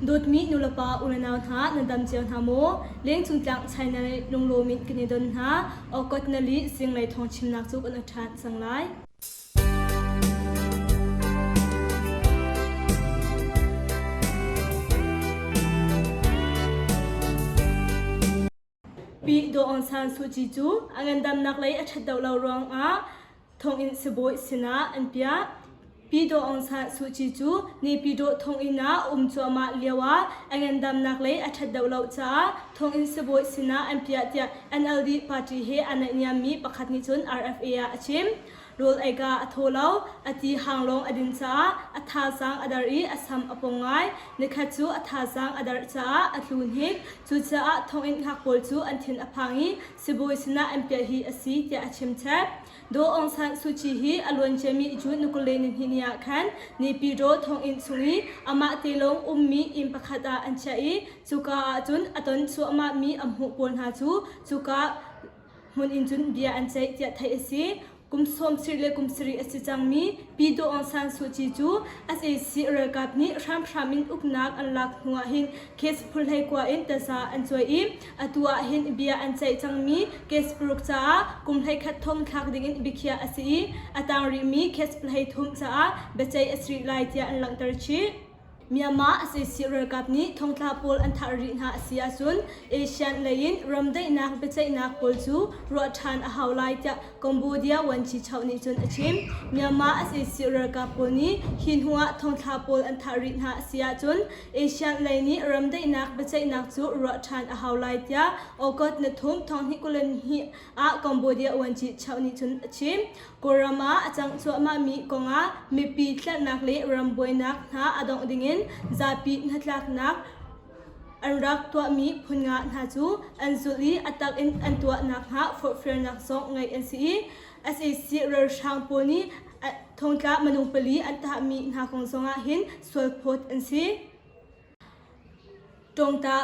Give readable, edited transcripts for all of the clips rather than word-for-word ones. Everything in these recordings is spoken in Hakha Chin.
Dawtmi nulepa unau hna nan dam cio hna maw? Lengcung tlang China lunglawm in kan i don hna. August na li zinglei thawng chimnak cu kan ṭhan cang lai. Pi Daw Aung San Suu Kyi cu a ngandamnak lei a ṭhat deuh lo ruangah thonginn sibawi sinah an piah. Pi Daw Aung San Suu Kyi cu Naypyidaw thonginn ah a um cuahmah lioah a ngandamnak lei a ṭhat deuh lo caah thonginn sibawi sinah an piah tiah NLD party he aa naihniammi pakhat nih cun RFA ah a chim. Rawl ei ka a thaw lo, a ti hang lawng a din caah a thazaang a dar i a sam a pong ngai. Nikhat cu a thazaang a dar caah a tlu hnik. Cucaah thonginn hngak pawl cu an thin a phang i sibawi sinah an piah hi a si tiah a chim chap. Daw Aung San Suu Kyi hi a luanciami June ni 22 ni ah khan Naypyidaw thonginn chung i amah te lawng ummi inn pakhat ah an chiah i cuka ah cun a ton cuahmahmi a hmuh pawl hna cu cuka hmun in cun bia an ceih tiah theih a si. Kum sawmsarih le kum sarih a si cangmi Pi Daw Aung San Suu Kyi cu sac ralkap nih hramhram in uknak an lak hnu ah hin case phulhlei kua in taza an cuai i atu ah hin bia an ceih cangmi case paruk caah kum 11 thong thlak dingin biakhiah a si i a tang rihmi case pahhlei thum caah biaceih a si rih lai tiah an langhter chih. Myanmar sac ralkap nih thongtla pawl an thah rih hna a si ahcun ASEAN lei in ramdaihnak biaceihnak pawl cu ruah ṭhan a hau lai tiah Cambodia Vuanci-choh nih cun a chim. Myanmar sac ralkap pawl nih hi hnu ah thongthla pawl an thah rih hna a si ahcun ASEAN lei nih ramdaihnak biaceihnak cu ruah ṭhan a hau lai tiah August ni thum thong hnih 22 ah Cambodia Vuanci-choh nih cun a chim. Kawlram ah a cangh cuahmahmi kongah mipi tlerhnak le ram buainak hna a dongh dingin zapi hnatlaknak an rak tuahmi phun nga hna cu an zulh i a tak in an tuah nakhnga forhfialnak zong ngeih an si i sac ralhrang pawl nih thongtla minung pali an thahmi hna kong zongah hin sualphawt an si. Tawngta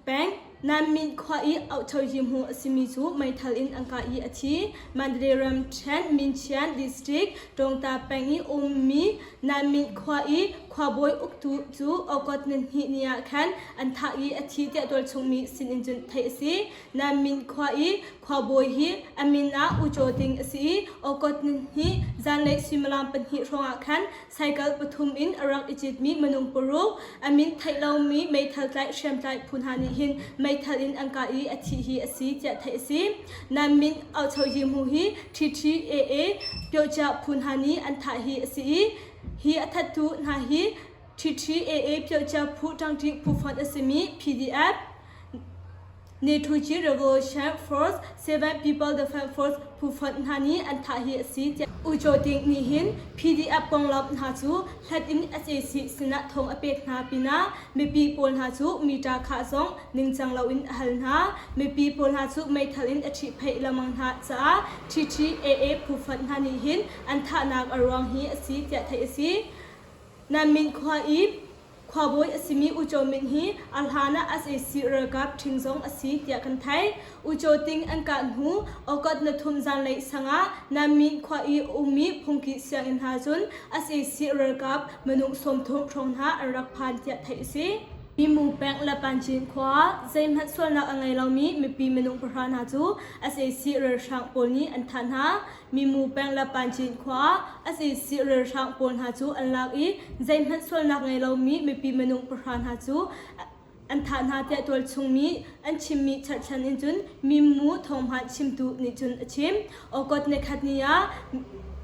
peng Nanmint khua i Auhchoyi hmu a simi cu meithal in an kah i a thi. Mandalay ramṭhen Minchian district Tawngta peng i ummi Nanmint khua i khuabawi uktu cu August nihnih ni ah khan an thah i a thi tiah tualchung mi sinin cun theih a si. Nanmint khua i khuabawi hi a min ah U Caw Ting a si i August nihnih zanlei suimilam pahnih hrawngah khan Cycle pathum in a rak i citmi minung paruk, a min theih lomi meithal tlaih hriamtlai phu hna nih hin meithal in an kah i a thih hi a si tiah theih a si. Nan min Auchoyi Hmu hi TTAA Pyohcia phu hna nih an thah hi a si i hi a thattu hna hi TTAA Pyohcia phu ṭangṭi phu fonh a simi PDF Nethuchi Revolution Force, Seven People Defense Force phu fonh hna nih an thah hi a si tiah U Kyaw Ting nih hin PDF konglam hna cu hlat in sac sinah thawng a pek hna pinah mipi pawl hna cu mita khah zong ningcang loin a hal hna. Mipi pawl hna cu meithal in a ṭhihphaih lengmang hna caah TTAA phu fonh hna nih hin an thahnak a ruang hi a si tiah theih a si. Nanmin khua i Khuabawi a simi U Kyaw Min hi a hlan ah sac ralkap ṭhing zong a si tiah kan theih. U Kyaw Ting an kah hnu August na thum zanlei sang ah Nanmin khua i a ummi phungki sianginn hna cun sac ralkap minung 30 hrawng hna an rak phan tiah theih a si. Mimu peng le Pancin khua ah zeihmanh sualnak a ngei lomi mipi minung pahra hna cu sac ralhrang pawl nih an thah hna. Mimu peng le Pancin khua ah sac ralhrang pawl hna cu an lak i zeihmanh sualnak ngei lomi mipi minung pahra hna cu an thah hna tiah tualchung mi an chimmi cherhchan in cun Mimu thawngpang chimtu nih cun a chim. August nikhat ni ah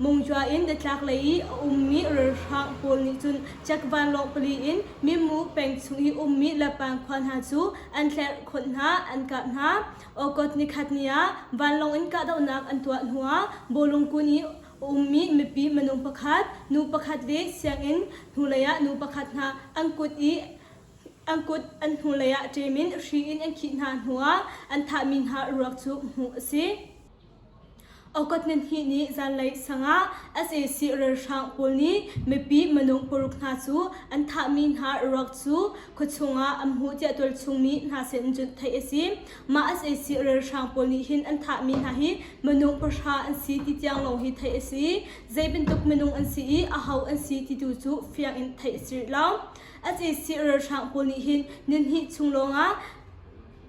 Mungzua in nitlak lei i a ummi ralhrang pawl nih cun Czech vanlawng pali in Mimu peng chung i ummi Lapang khua hna cu an tlerhkhonh hna, an kah hna. August nikhat ni ah vanlawng in kahdohnak an tuah hnuah bawlung kun i a ummi mipi minung pakhat, nu pakhat le sianginn hnulei ah nu pakhat hna an kut i an kut an hnulei ah ṭem in hri in an khih hna hnuah an thahmi hna ruak cu hmuh a si. August nihnih ni zanlei sangah sac ralhrang pawl nih mipi minung paruk hna cu an thahmi hna ruak cu khuachung ah an hmuh tiah tualchung mi hna sin cun theih a si. Mah sac ralhrang pawl nih hin an thahmi hna hi minung pahra an si ti tiang lawng hi theih a si. Zei bantuk minung an si i aho an si ti tu cu fiang in theih a si rih lo. Sac ralhrang pawl nih hin nihnih chung lawngah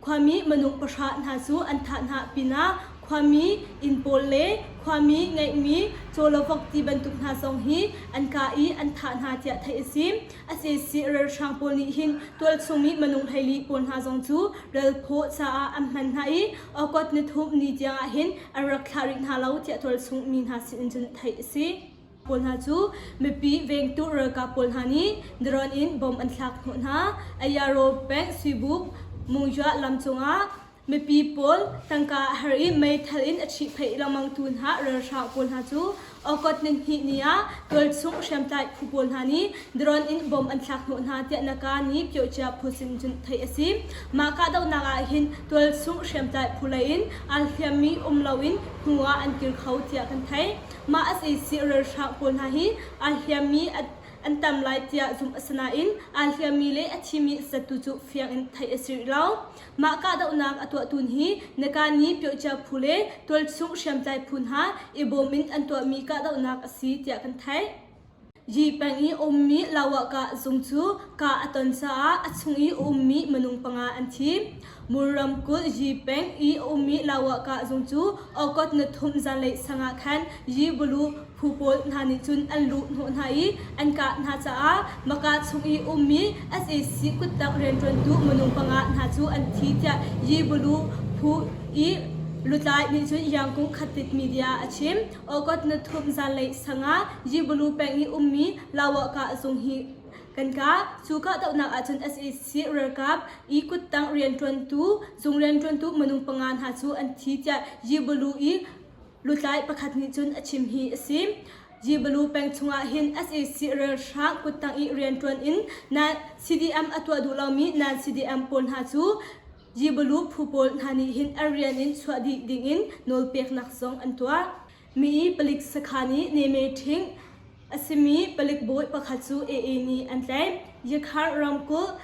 Khuami minung pahra hna cu an thah hna pinah khuami inn pawl le khuami ngeihmi caw le vok ti bantuk hna zong hi an kah i an thah hna tiah theih a si. Sac ralhrang pawl nih hin tualchung mi minung 14 pawl hna zong cu ralphaw caah an hman hna i August nithum ni tiang ah hin an rak thlah rih hna lo tiah tualchung mi hna sin in cun theih a si. Pawl hna cu mipi vengtu ralkap pawl hna nih drone in bomb an thlak hnawh hna. Ayaro peng Suibuk Mungyua lam cungah mipi pawl tangka a har i meithal in a ṭhihphaih lengmangtu hna ralhrang pawl hna cu August nihnih ni ah tualchung hriamtlai phu pawl hna nih drone in bomb an thlak hnawh hna tiah Naka nih Pyawhcia phu sin cun theih a si. Mah kahdohnak ah hin tualchung hriamtlai phu lei in aa hliammi um loin hnu ah an kir kho tiah kan theih. Mah sac ralhrang pawl hna hi aa hliammi an tam lai tiah zumh a si nain aa hliammi le a thimi zattu cu fiang in theih a si rih lo. Mah kahdohnak a tuahtu hi Nakani Pyawhcia phu le tualchung hriamtlai phu hna i bawm in an tuahmi kahdohnak a si tiah kan theih. Yi peng i a ummi Lawakah zung cu kah a ton caah a chung i a ummi minung panga an thi. Mur ramkulh Yi peng i a ummi Lawakah zung cu August ni thum zanlei sang ah khan Yi Bulu phu pawl hna nih cun an luh hnawh hna i an kah hna caah Maka chung i ummi sac kuttang rianṭuantu minung panga hna cu an thi tiah Yi Bulu phu i lutlai nih cun Yangkung Khatit media a chim. August na thum zanlei sangah Yibulu peng i ummi Lawakah zung hi kan kah. Cu kahdohnak ahcun sac ralkap i kuttang rianṭuantu zung rianṭuantu minung panga hna cu an thi tiah Yibulu i lutlai pakhat nih cun a chim hi a si. Yibulu peng chungah hin sac ralhrang kuttang i rianṭuan in nan CDM a tuah duh lomi nan CDM pawl hna cu Yibulu phu pawl hna nih hin an rian in chuah dih dingin nawlpeknak zong an tuah. Mi palik sakhan i Neme Ṭhing a simi palik bawi pakhat cu AA nih an tlaih. Yakhar ramkulh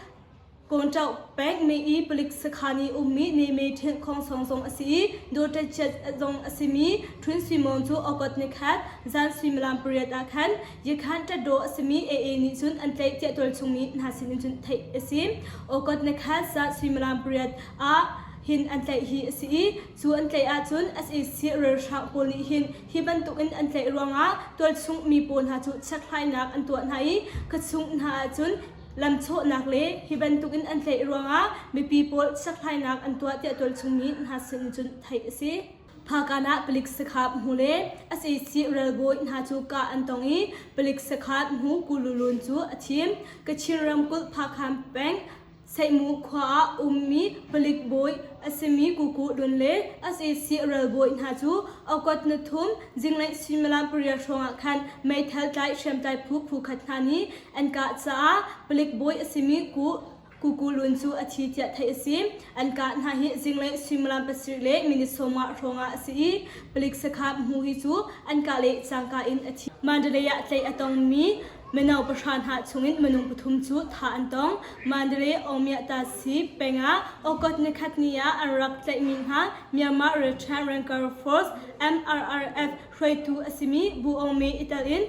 Kawnṭauh peng mi palik sakhan i ummi Neme Ṭhing khawngsawng zong a si i Dawṭachiat zong a simi Ṭhun Sui Mawng cu August nikhat zan suimilam pariat ah khan Yakhan ṭatdaw a simi AA nih cun an tlaih tiah tualchung mi hna sin in cun theih a si. August nikhat zan suimilam pariat ah hin an tlaih hi a si i cu an tlaih ahcun sac ralhrang pawl nih hin hi bantukin an tlaih ruangah tualchung mi pawl hna cu chekhlainak an tuah hna i khuachung hna ahcun lamchawhnak le hi bantukin an tlaih ruangah mipi pawl chekhlainak an tuah tiah tualchung mi hna sin cun theih a si. Phakan ah palik sakhap hmu le sac ralbawi hna cu kah an tong i palik sakhan hmu Kululun cu a thim. Kachin ramkulh Phakhan peng Seihmu khua ah ummi palik bawi a simi Kuku Lun le sac ralbawi hna cu August ni thum zinglei suimilam pariat hrawngah khan meithal tlai hriamtlai phu phu khat hna nih an kah caah palik bawi a simi Ku Kuku Lun cu a thi tiah theih a si. An kah hna hi zinglei suimilam pasarih le minute sawmnga hrawngah a si i palik sakhan hmu hi cu an kah le cangka in a thi. Mandalay ah tlaih a tongmi Mino pahra hna chungin minung pathum cu thah an tong. Mandalay Aungmyatasi peng ah August nikhat ni ah an rak tlaihmi hna Myanmar Return Ranker Force MRRF hruaitu a simi Bu Aung Me i tel in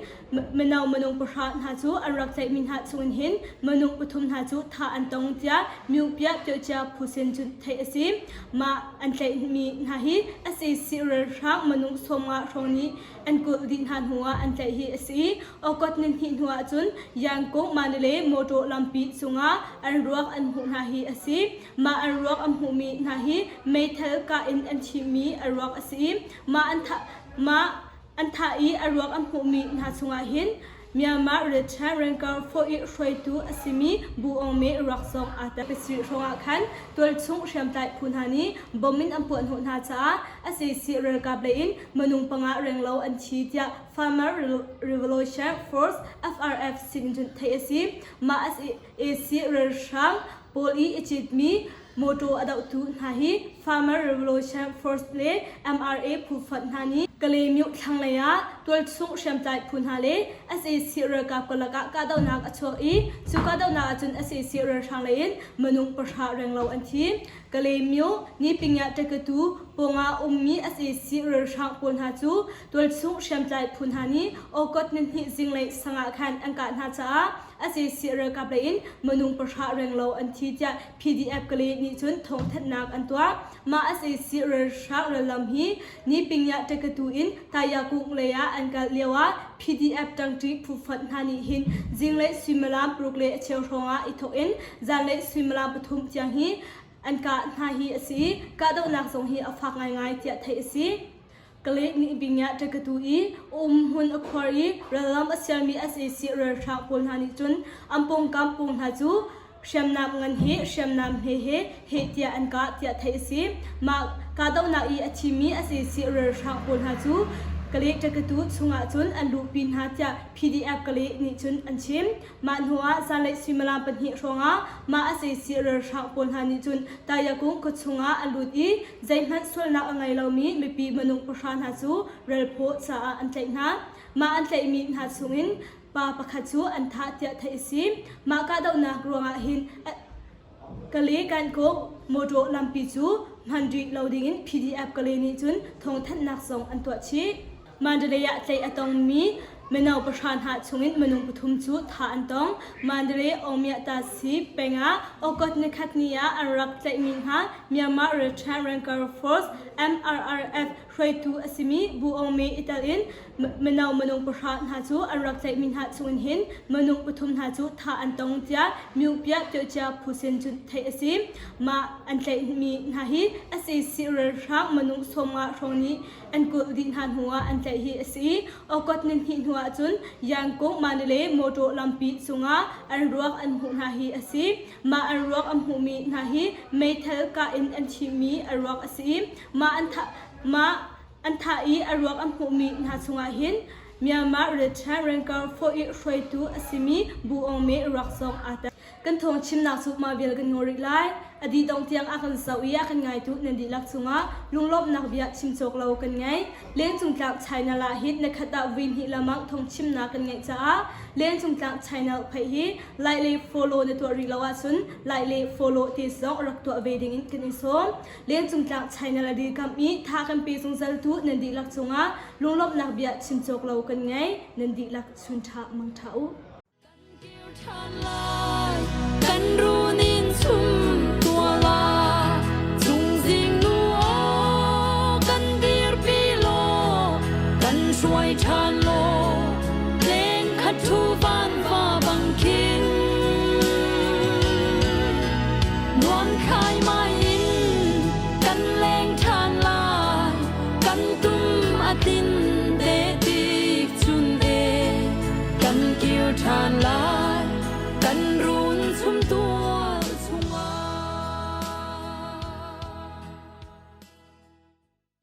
mino minung pahra hna cu an rak tlaihmi hna chungin hin minung pathum hna cu thah an tong tiah Myungpia Pyochia phu sin cun theih a si. Mah an tlaihmi hna hi sac ralhrang minung 50 hrawng nih an kulh dih hna hnuah an tlaih hi a si i August ni hnih hnuah cun Yangon Mandalay mawṭaw lampi cungah an ruak an hmuh hna hi a si. Mah an ruak an hmuhmi hna hi meithal kah in an thihmi a ruak a si i mah an thah mah an thah i a ruak an hmuhmi hna chungah hin Myanmar Return Ranker Force i hruaitu a simi Bu Aung Me ruak zong aa tel. Pasarih hrawngah khan tualchung hriamtlai phu hna nih bomb in an puahhnawh hna caah sac ralkap lei in minung panga renglo an thi tiah Farmer Revolution Force FRF sin cun theih a si. Mah sac ralhrang pawl i a citmi mawtaw a dohtu hna hi Farmer Revolution Force le MRA phu fonh hna nih. Kalaymyo thlanglei ah tualchung hriamtlai phu hna le sac ralkap karlak ah kahdohnak a chuak i cu kahdohnak ahcun sac ralhrang lei in minung pahra renglo an thi. Kalaymyo Nipingyah Ṭakatu pawngah ummi sac ralhrang pawl hna cu tualchung hriamtlai phu hna nih August nihnih zinglei sang ah khan an kah hna caah sac ralkap lei in minung pahra renglo an thi tiah PDF Kalay nih cun thawngthanhnak an tuah. Mah sac ralhrang rallam hi Nipingyah Ṭakatu in Tayakung lei ah an kal lio ah PDF ṭangṭi phu fonh hna nih hin zinglei suimilam paruk le a cheu hrawng ah i thawk in zanlei suimilam pathum tiang hi an kah hna hi a si i kahdohnak zong hi a fak ngaingai tiah theih a si. Kalay Nipingyah Ṭakatu i umhmun a khuar i rallam a sialmi sac ralhrang pawl hna nih cun an pawngkam pawng hna cu Hriamnam ngan hi hriamnam hme he heh tiah an kah tiah theih a si. Mah kahdohnak i a thimi sac ralhrang pawl hna cu Kalay Ṭakatu chungah cun an luhpi hna tiah PDF Kalay nih cun an chim. Mah hnuah zanlei suimilam pahnih hrawngah mah sac ralhrang pawl hna nih cun Tayakung khua chungah an lut i zeihmanh sualnak a ngei lomi mipi minung pahra hna cu ralphaw caah an tlaih hna. Mah an tlaihmi hna chungin Pa pakhat cu an thah tiah theih a si. Mah kahdohnak ruangah hin Kale Kankok mawṭaw lampi cu hman rih lo dingin PDF Kale nih cun thawngthanhnak zong an tuah chih. Mandalay ah tlaih a tongmi mino pahra hna chungin minung pathum cu thah an tong. Mandalay Aungmyah-Tasi peng ah August nikhat ni ah an rak tlaihmi hna Myanmar Rakhine Ranker Force MRRF hruaitu a simi Bu Aung Me i tel in Mino minung pahra hna cu an rak tlaihmi hna chungin hin minung pathum hna cu thah an tong tiah Myungpiah Pyocia phu sin cun theih a si. Mah an tlaihmi hna hi sac ralhrang minung 50 hrawng nih an kulh dih hna hnuah an tlaih hi a si. August nihnih hnuah cun Yangon Mandalay motor lampi cungah an ruak an hmuh hna hi a si. Mah an ruak an hmuhmi hna hi meithal kah in an thihmi a ruak a si. Mah an thah mah An thah i a ruak an hmuhmi hna chungah hin Myanmar Return Ranker Foih hruaitu a simi Bu Aung Me ruak zong aa tel. Kan thawng chimnak cu mah vial kan ngol rih lai. A dih dongh tiang a kan zoh i a kan ngaitu nan dihlak cungah lunglawmhnak bia chim cawk lo kan ngei. Lengcungtlak China ah hin nikhat ah vui hnih lamang thawng chimnak kan ngeih caah Lengcungtlak China pheih hi like le follow na tuah rih lo ahcun like le follow te zong rak tuah ve dingin kan in sawm. Lengcungtlak China le dirkamh i tha kan pe zungzaltu nan dihlak cungah lunglawmhnak bia chim cawk lo kan ngei. Nan dihlak chun ṭha mang ṭha u. Kan kir ṭhan lai.